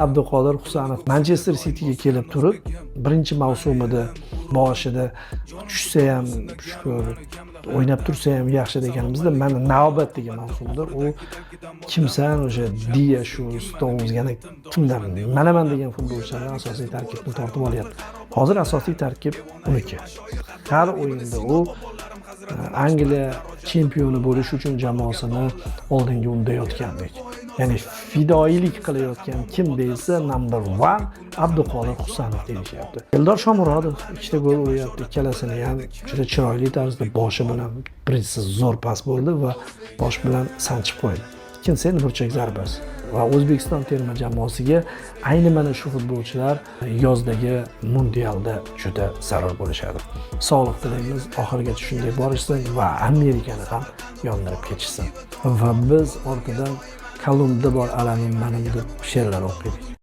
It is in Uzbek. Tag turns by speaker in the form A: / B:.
A: Abduqodir Husanov Manchester Cityga kelib turib, birinchi mavsumida boshida tushsa ham shukur, o'ynab tursa ham yaxshi deganimizda, mana navbatdagi mavsumda u kimsan o'sha Diya, shu Stones, yana kimlar, manaman degan futbolchilarni asosiy tarkibni tortib olyapti. Hozir asosiy tarkib uniki. Har o'yinda u Angliya chempioni bo'lish uchun jamoasini oldinga undayotgandek. Ya'ni fidoyilik qilayotgan kim deyilsa, number one Abduqodir Husanov deyishyapti. Eldor Shomurodov ikkita gol uryapti, ikkalasini ham juda chiroyli tarzda boshi bilan. Birinchisi zo'r pas bo'ldi va bosh bilan sanchib qo'ydi. Ikkinchisi endi burchak zarbasi. Va O'zbekiston terma jamoasiga ayni mana shu futbolchilar yozdagi mundialda juda zarur bo'lishadi. Sog'liq tilaymiz, oxirigacha shunday borishsin va Amerikani ham yondirib ketishsin. Va biz ortidan "Kolumbda bor alamim manim" deb she'rlar o'qiydik.